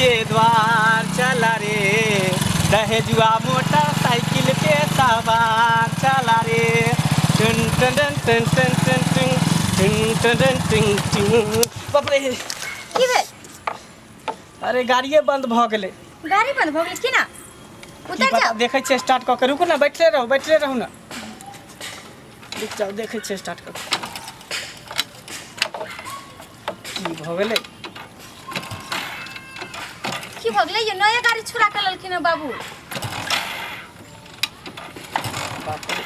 के द्वार चला रे, दहेजुआ मोटरसाइकिल पे सवार चला रे। टन टन टन टन टन टन टन टन टन टन टन। बाप रे! की भेल? अरे, गाड़िए बंद भऽ गेलै। गाड़ी बंद भऽ गेलै? केना? की उतर पता। जाओ। देखै छियै स्टार्ट कऽ के। रुकू ने, बैठले रहू, बैठले रहू ने। रुक जाउ, देखै छियै स्टार्ट कऽ के की भऽ गेलै। की भऽ गेलै? ये नया गाड़ी छुड़ा के लेलखिन हँ बाबू। बाप रे,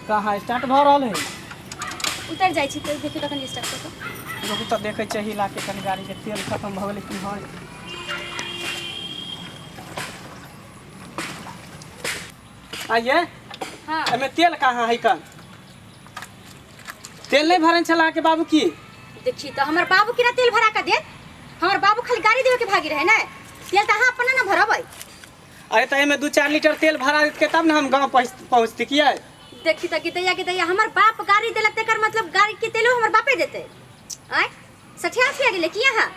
कहाँ स्टार्ट भऽ रहल है? उतर जाइ छी तऽ देखियौ तखन स्टार्ट कऽ कऽ। रुकू तऽ, देखै छियै हिला के कनि। गाड़ीके तेल खतम भऽ गेलै की? हँ। आइए। हाँ। एहिमे तेल कहाँ है? कन तेल नहीं भरन छला अहाँके बाबू की? देखी तऽ, हमर बाबू केना तेल भरा कऽ देत? हमर बाबू खाली गाड़ी देवे के भागी रहे ने। तेल तऽ अहाँ अपना ने भरबै। अरे, तऽ एहिमे 2-4 लीटर तेल भरा देतके तब ने हम गाँव पहुँचती किया। देखी तऽ गिदैया गिदैया, हमर बाप गाड़ी देलक तेकर मतलब गाड़ी के तेलो हमर बापे देतै? आँय, सठिया छिया गेलै की अहाँ?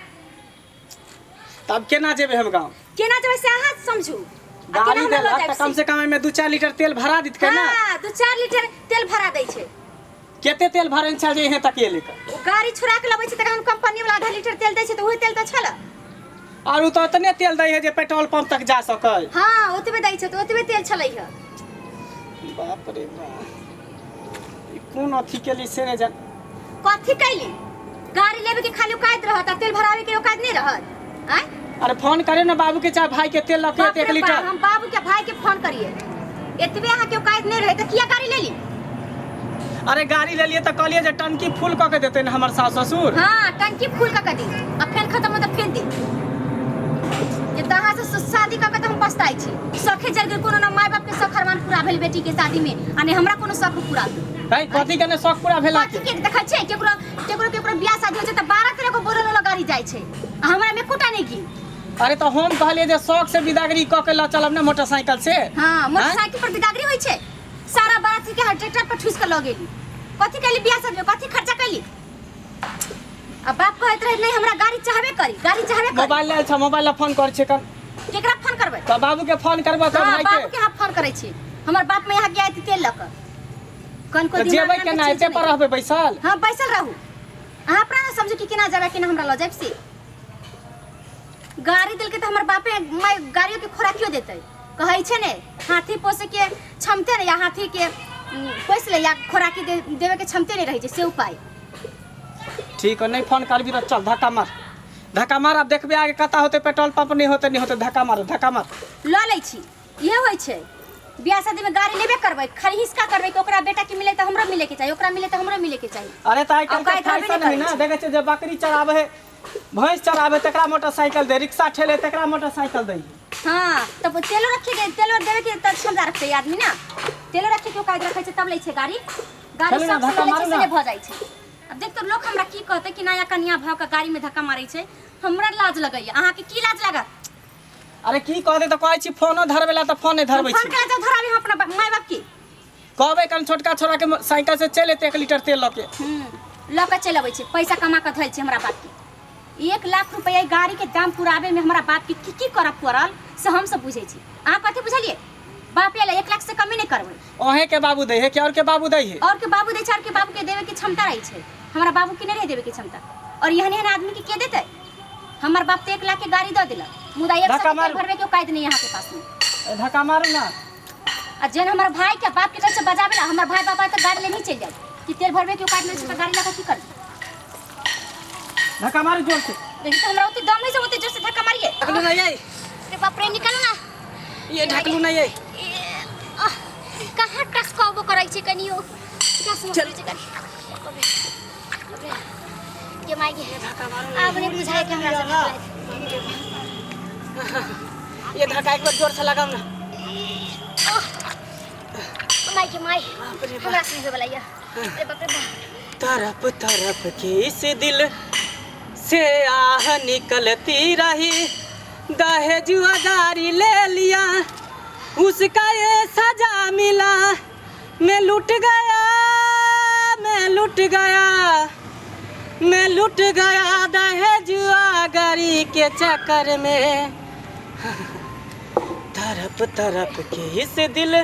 तब केना जेबै हम गाँव? केना जेबै से अहाँ समझू आ केना गाड़ी हमरा लऽ देलक जायब तऽ कम से? से कम एहिमे 2-4 लीटर तेल भरा देतके ने। हाँ, 2-4 लीटर तेल भरा दै छै। कते तेल भरन छल जे यहाँ तक एलै? ओ गाड़ी छुड़ा के लबै छै तखन कंपनी वाला आधा लीटर तेल दै छै, तऽ उहे तेल तऽ छल। और ओ तऽ ओतने तेल दै है जे पेट्रोल पंप तक जा सकै। हाँ, ओतबे दै छै, तऽ ओतबे तेल छलै है। बाप रे बाप, ई कोन अथी केली से नहि जान। कथी कैली? गाड़ी लेवे के खाली औकात रहत आ तेल भरावे के औकात नहीं रहत? आय? अरे, फोन करे ना बाबू के चाहे भाई के, तेल लके बाप एक रे बाप, लीटर। हम बाबू के भाई के फोन करिए? एतबे अहाँ के औकात नहीं रहे तऽ किया गाड़ी लेली? अरे, गाड़ी लेलिए तऽ कहलिए जे टंकी फुल कऽ के देते ने हमर सास ससुर। हाँ, टंकी फुल कऽ के दी आ फेन खत्म हो तऽ फेन दी। जे तऽ अहाँ से शादी कऽ के तऽ हम पछताइ छी। शौखे जल गेल। कोनो ना माय बाप के शौख अरमान पूरा भेल बेटी के शादी में आ ने हमरा कोनो शौख पूरा भेल। है, कथी के ने शौक पूरा भेला? कथी के? देखै छियै, केकरो केकरो केकरो बियाह शादी होइ छै तऽ 12-13 गो बोलेरो वाला गाड़ी जाइ छै आ हमरा में एकोटा नहि गेल। अरे, तऽ हम कहलिए जे शौक से बिदागरी कऽ के लऽ चलब ने मोटरसाइकिल से। हाँ, मोटरसाइकिल पर बिदागरी होइ छै? सारा बाराती के हर ट्रैक्टर पर ठूस के लऽ गेली। कथी कैली बियाह शादी में? कथी खर्चा कैली? आ बाप कहैत रहे, नहीं, हमरा गाड़ी चाहबे करी, गाड़ी चाहबे करी। मोबाइल लेल छ, मोबाइल ला फोन कर छै कन। केकरा फोन करबै? तऽ बाबू के फोन करबो तऽ हाँ, भाई बाबू के। के हम फोन करै छी। हमर बाप में यहाँ के आयत तेल लऽ कऽ कनको तऽ दिमाग जेबै नामके केना? चीज एते पर नहि। रहबै बैसल? हाँ, बैसल रहू। अहाँ अपना ने समझू कि केना जेबै, केना हमरा लऽ जायब से। गाड़ी देलकै तऽ हमर बापे माय गाड़ियो के खोराकियो देतै। कहै छै ने, हाथी पोसे के क्षमते नहि या हाथी के पोसि ले या खोराकी देवे के क्षमते नहि रहै छै से उपाय। ठीक है, नहीं फोन करबी तऽ चल, धक्का मार, धक्का मार। आब देखबे आगे कता होते पेट्रोल पंप। नहीं होते, नहीं होते, धक्का मार, धक्का मार। लऽ लै छी। इहे होइ छै, बियाह शादी में गाड़ी लेबे करबै, खाली हिसका करबै कि ओकरा बेटा के मिले तऽ हमरो मिले के चाही, ओकरा मिले तऽ हमरो मिले के चाही। अरे, तऽ आइ काल्हि औकात के रहबे फैशन नहि है ना। करै छै। देखै छियै जे बकरी चराबै है, भैंस चराबै, तकरा मोटरसाइकिल दे, रिक्शा ठेले तकरा मोटरसाइकिल दै। हाँ, तब तेलो रखे के, तेलो देवे के तऽ क्षमता रखते आदमी ना। तेलो रखे के औकात रखे छै तब लै छै गाड़ी। गाड़ी चलू ना, सब धक्का से लै मारू छै ना। से भऽ जाइ छै। अब देख तो, लोग हमरा की कहते कि नया कनिया भऽ के गाड़ी में धक्का मारै छै। हमरा लाज लगैया, अहाँके की लाज लागत? अरे, की कहते तऽ कहै छी फोनो धरबै ला तऽ फोन नहि हम धरबै फोन छी। करा जाउ, धराबी हम अपना माय बाप की। कहबै कन छोटका छोरा के साइकिल से चलि एतै 1 लीटर तेल लऽ के। लऽ के चलि अबै छै। पैसा कमा कऽ धैल छै हमरा बाप के। 1 लाख रुपया ई गाड़ी के दाम पुराबे में हमरा बाप के की की करऽ पड़ल से हम सब बुझै छी। अहाँ कथी बुझलियै? बाप एलै, 1 लाख से कमी नहि करबै। अहें के बाबू दै है कि और के बाबू दै है? और के बाबू दै छै, और के बाबू के देवे के क्षमता रहै छै। हमरा बाबू के नहीं रहै देवे के क्षमता। और एहन एहन आदमी के के देतै? हमर बाप तऽ 1 लाख के गाड़ी दऽ देलक, मुदा एक धक्का सौ के तेल मारू। भरबे के औकात नहीं यहाँ के पास में। ए, धक्का मारू ना। आ जहन हमर भाई के बाप के कहै छै बजाबे ला, हमर भाई बाबा तऽ गाड़ी लेने चलि जाय कि तेल भरबे के औकात नहीं छै तऽ गाड़ी लऽ कऽ की करबै? धक्का मारू जोर से। देखी तऽ, हमरा ओते दम नहीं छै ओते जोर से धक्का मारिए। ढकलू ना ये। रे बाप रे, निकालू ना। ये ढकलू ना ये। ए, आह, कहाँ टसकाबो करै छै कनियो टस चल। छै कनि। बाप रे, बाप रे, ये माय गे, आब नहीं बुझाय के हमरा से धक्का। ये धक्का एक बार जोर से लगाओ ना। माय के माय। बाप रे बाप। हमरा से नहीं होय वाला ये। अरे बाप रे बाप। तड़प तड़प के इस दिल से आह निकलती रही, दहेजुआ गाड़ी ले लिया, उसका ये सजा मिला। मैं लुट गया, मैं लुट गया, मैं लुट गया दहेजुआ गाड़ी के चक्कर में। तरप तरप के इस दिल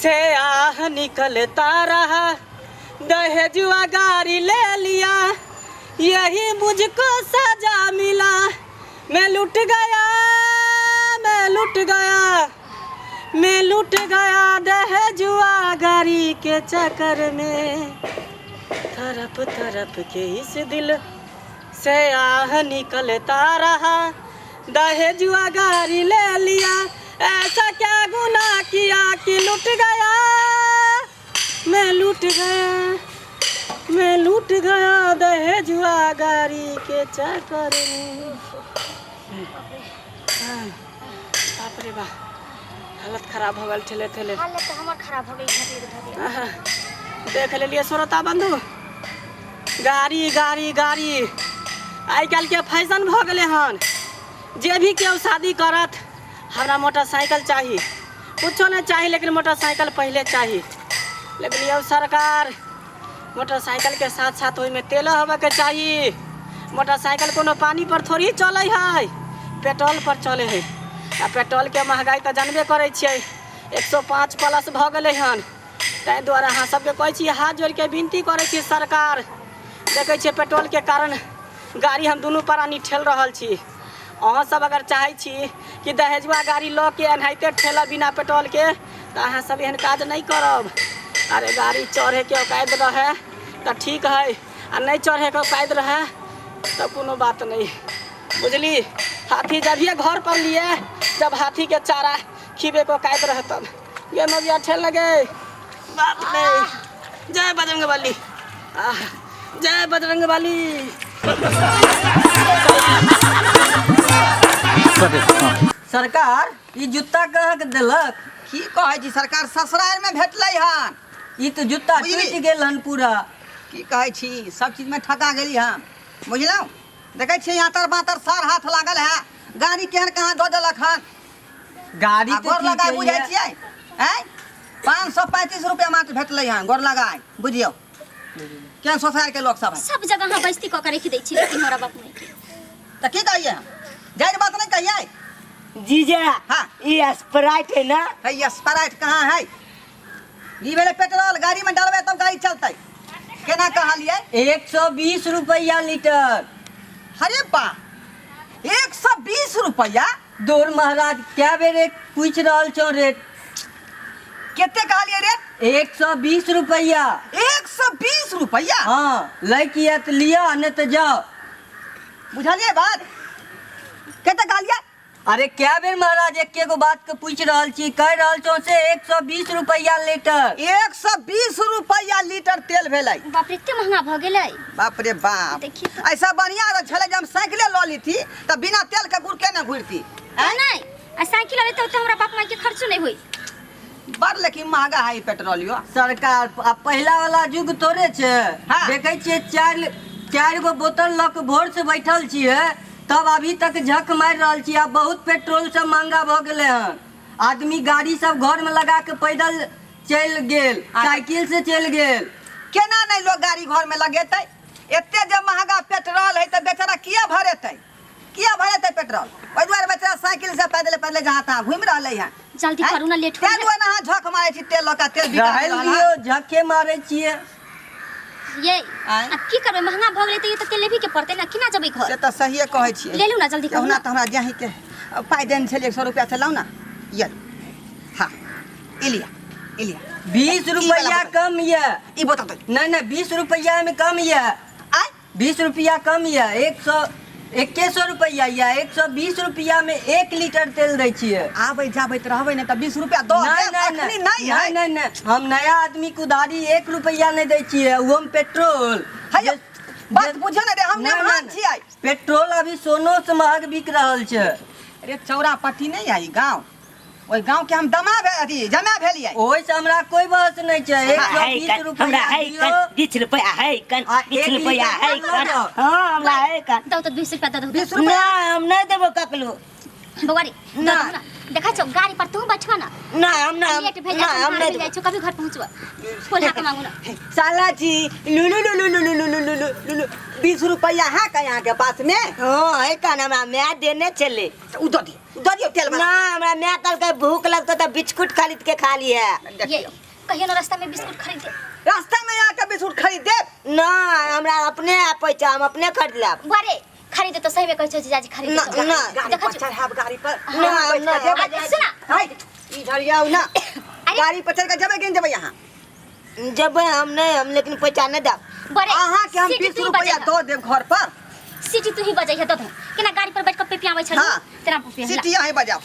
से आह निकलता रहा, दहेजुआ गाड़ी ले लिया यही मुझको सजा मिला। मैं लुट गया, मैं लुट गया, मैं लुट गया दहेजुआ गाड़ी के चक्कर में। तरप तरप के इस दिल से आह निकलता रहा, दहेजुआ गाड़ी ले लिया ऐसा क्या गुनाह किया कि लुट गया, मैं लुट गया, मैं लुट गया दहेजुआ गाड़ी के चक्कर में। हाँ, बाप रे बा, हालत खराब हो गल ठेले ठेले। हालत तऽ हमर खराब हो गेल धरले धरले। आहा, देख लेलिए श्रोता बंधु, गाड़ी गाड़ी गाड़ी आइ काल्हि के फैशन भऽ गेलै हन। जे भी केओ शादी करत हमरा मोटरसाइकिल चाही, कुछो नहि चाही लेकिन मोटरसाइकिल पहिले चाही। लेकिन यौ सरकार, मोटरसाइकिल के साथ साथ ओहिमे तेलो होबऽके चाही। मोटरसाइकिल कोनो पानी पर थोड़ी चलै है, पेट्रोल पर चलै है। आ पेट्रोल के महगाई तऽ जानबे करै छियै, 105 प्लस भऽ गेलै हन। ताहि दुआरे अहाँ सबके कहै छी, हाथ जोड़िके विनती करै छी सरकार, देखै छियै पेट्रोल के कारण गाड़ी हम दुनू प्राणी ठेल रहल छी। अहाँ सब अगर चाहै छी कि दहेजुआ गाड़ी लऽ के एनाहिते ठेलब बिना पेट्रोल के, तऽ अहाँ सब एहन काज नहि करब। अरे गाड़ी चढ़ेके औकात रहै तऽ ठीक है, आ नहि चढ़ेके औकात रहै तऽ कोनो बात नहि। बुझली, हाथी जभिए घर पर लिए जब हाथी के चारा खिबे को औकात रहे तब। ये मगिया ठेल लगे, बाप रे। जय बजरंग बली, आह, जय बजरंग बली। सरकार ई जूता कहाँ के देलक? की कहै छी सरकार, ससुराल में भेटलै हन। ई तऽ जूता बुझली? टूटि गेल हन पूरा। की कहै छी, सब चीज में ठका गेली हम, बुझलहुँ? देखै छियै आतर बातर सर हाथ लागल है, गाड़ी केहन कहाँ दऽ देलक हन। गाड़ी आ तऽ गोर ठीक लगाय है बुझै ये। छियै आँय? 535 रुपया मात्र भेटलै हन गोर लगाय। बुझियौ केहन ससुराल के लोक सब है। सब जगह अहाँ बेइज्जती कऽ के राखि दै छी लेकिन हमरा बाप माय के। तऽ की कहियै हम, जाहि बात नहि कहियै। जीजा हाँ। ये स्प्राइट है ना? है, ये स्प्राइट कहाँ है? ई भेलै पेट्रोल, गाड़ी में डालबै तब गाड़ी चलतै। केना कहलियै? 120 रुपया लीटर। अरे बा, 120 रुपया? दूर महाराज, क्या बेर एक पूछ रहल छौ रेट। कते कहलियै रेट? 120 रुपया। 120 रुपया? हाँ, लै के यऽ तऽ लिअ, नहि तऽ जाओ। बुझलियै बात? कते कहलियै? अरे क्या बेर महाराज एके गो बात के पूछ रहल छी, कह रहल छौ से 120 रुपया लीटर। 120 रुपया लीटर तेल भेलै। बाप रे, एते महंगा भऽ गेलै। बाप रे बाप, देखिए तऽ। ऐसा बढ़िया रह छलै जे हम साइकिले लऽ लीती तऽ बिना तेल के गुड़ के ने घुरती। आ नहि, आ साइकिल अबै तऽ हमरा बाप माय के खर्चो नहि होई। बड़ लेकिन महंगा है ई पेट्रोल यो। सरकार, आब पहिला वाला युग थोड़े छै। हाँ। देखै छियै चारि गो बोतल लऽ के भोर से बैठल छियै, तब अभी तक झक मारि रहल छी। आब बहुत पेट्रोल सब महंगा भऽ गेलै हन। आदमी गाड़ी सब घर में लगा के पैदल चलि गेल, साइकिल से चलि गेल। केना नहि लोग गाड़ी घर में लगेतै? एते जे महंगा पेट्रोल है तऽ बेचारा किया भरेतै? किया भरेतै पेट्रोल? ओहि दुआरे बेचारा साइकिल से पैदले पैदले जहाँ तहाँ घुमि रहलै हन। जल्दी करू ना, लेट हो ताहि दुआरे अहाँ झक मारै छी तेल लऽ कऽ, तेल बिका रहल रहल हन। दियौ, झके मारै छियै। ये आँय? आब की करबै, महंगा भऽ गेलै तऽ ई तऽ तेल लेबही के पड़तै ने, केना जेबै घर? से तऽ सहिए कहै छियै। ले लू ना, जल्दी करू कहुना ना। तऽ हमरा जाही के पाइ देने छलियै 100 रुपया, से लाउ ना। ये हाँ, ई लिअ, ई लिअ। 20 ई वाला रुपया बोतल। कम यऽ। ई बोतल दे। नहि नहि, 20 रुपया में कम यऽ। आँय? 20 रुपया कम यऽ, एक सौ एके सौ रुपया यऽ। 120 रुपया में 1 लीटर तेल दै छियै। आबै जाबैत रहबै ने तऽ 20 रुपया दऽ नहीं, देब, नहीं, अखनी नहीं, नहि है। नहीं, नहीं, नहीं, हम नया आदमी के उधारी 1 रुपया नहीं दै छियै, ओहो में पेट्रोल। है यौ, बात बुझियौ ने रे, हम नहीं, मेहमान नहीं, छियै। पेट्रोल अभी सोनो से महग बिक रहल छै। अरे चौरापट्टी नहि है ई गाँव, ओहि गाँव के हम दमा भेल अथी जमा भेलियै। ओहि से हमरा कोई बहस नहीं छै। एक सौ है बीस कन, हमरा रुपया है दियौ। कन, 20 रुपया है कन, आ, 20 एक रुपया लीटर है तेल कन। लऽ जाउ। हाँ, हमरा है कन। दौ तऽ 20 रुपया दऽ दौ। 20 रुपया? ना, हम नहीं देबो ककरो। बौआ रे ना। ना देखै छौ गाड़ी पर तू बैठबा ना ना हम ना लेट भेल ना जाइ छौ हम भाड़ नहीं मिल जाइ छौ कभी घर पहुँचबा पोल्हा के मांगू ना साला जी लुलु लुलु लुलु लुलु लुलु लुलु 20 रुपया है का यहाँ के पास में? हाँ, है का ना, हमरा माय देने चले। उ दऽ दियौ, दऽ दियौ तेल ना। वाला। हमरा माय कहलकै भूख लगतो तऽ बिस्कुट खरीद के खा ली है। ये कहियो ना रास्ता में बिस्कुट खरीद दे। रास्ता में यहाँ के बिस्कुट खरीद देब? ना, हमरा अपने आ पैसा, हम अपने खरीद लेब। बौआ रे, खरीद तो सही में कहै छौ जीजाजी, खरीद ना, दे। ना। गाड़ी देखै पर छौ। चढ़ाब गाड़ी पर। ना, बैठ ना। के जेबै। सुना। हाय, इधर आउ ना। गाड़ी पर चढ़ के जेबै कि नहि जेबै यहाँ? जब हम नहीं, हम लेकिन पैसा नहीं देब। बड़े अहाँ के हम सीटी 20 तू ही रुपया बजैह। दऽ देब घर पर। सीटी तू ही बजैह दऽ दे। केना गाड़ी पर बैठ के पेपियाबै छलू तेना पेपिया। सीटी अहीं बजाउ।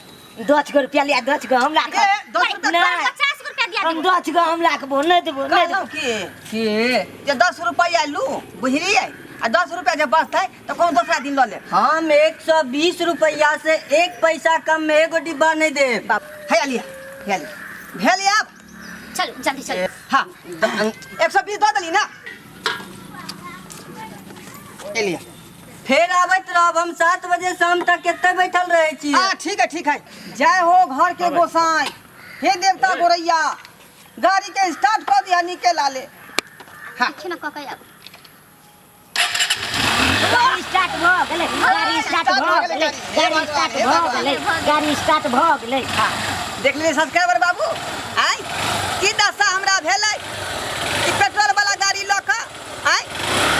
10 गो रुपया लिया, 10 गो हम ए, राखब। 10 रुपया। नहीं। 50 रुपया दिया हम देबो। 10 गो हम राखबो, नहीं देबो, नहीं देबो। कहलहुँ की के? जे 10 रुपया लू, बुझलियै? आ 10 रुपया जे बचतै तऽ कोनो दोसरा दिन लऽ लेब। हम 120 रुपया से एक पैसा कम में एगो डिब्बा नहीं देब। बाप है, लिया है, लिया भेल आब। चलू, जल्दी चलू। हाँ, 120 दऽ देली ना, ए लिया। फेर आबैत रहब हम, 7 बजे शाम तक एते बैठल रहे छी। हाँ, ठीक है, ठीक है। जय हो घर के गोसाई, हे देवता गोरैया, गाड़ी के स्टार्ट कर दिया निके लाले। हाँ। देखियो ना कऽ के आब। गाड़ी स्टार्ट भऽ गेलै, गाड़ी स्टार्ट भऽ गेलै, गाड़ी स्टार्ट भऽ गेलै, गाड़ी स्टार्ट भऽ गेलै। देख लेलियै सब्सक्राइबर बाबू, आय की दशा हमरा भेलै ई पेट्रोल वाला गाड़ी लऽ कऽ। आय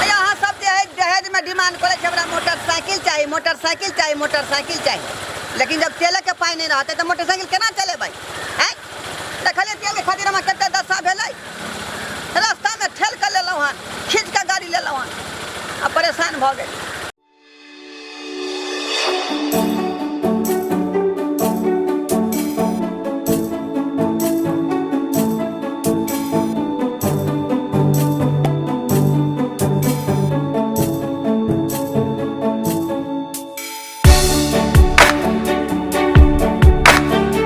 अहाँ सब जे है दहेजमे डिमांड करै छै, हमरा मोटरसाइकिल चाही, मोटरसाइकिल चाही, मोटरसाइकिल चाही, लेकिन जब तेलके पाइ नहि रहतै तऽ मोटरसाइकिल केना चलेबै? आय देखलियै तेलके खातिर हमरा कते दशा भेलै। रास्तामे ठेल कऽ लेलहुँ हन, खींच कऽ गाड़ी लेलहुँ हन आ परेशान भऽ गेल।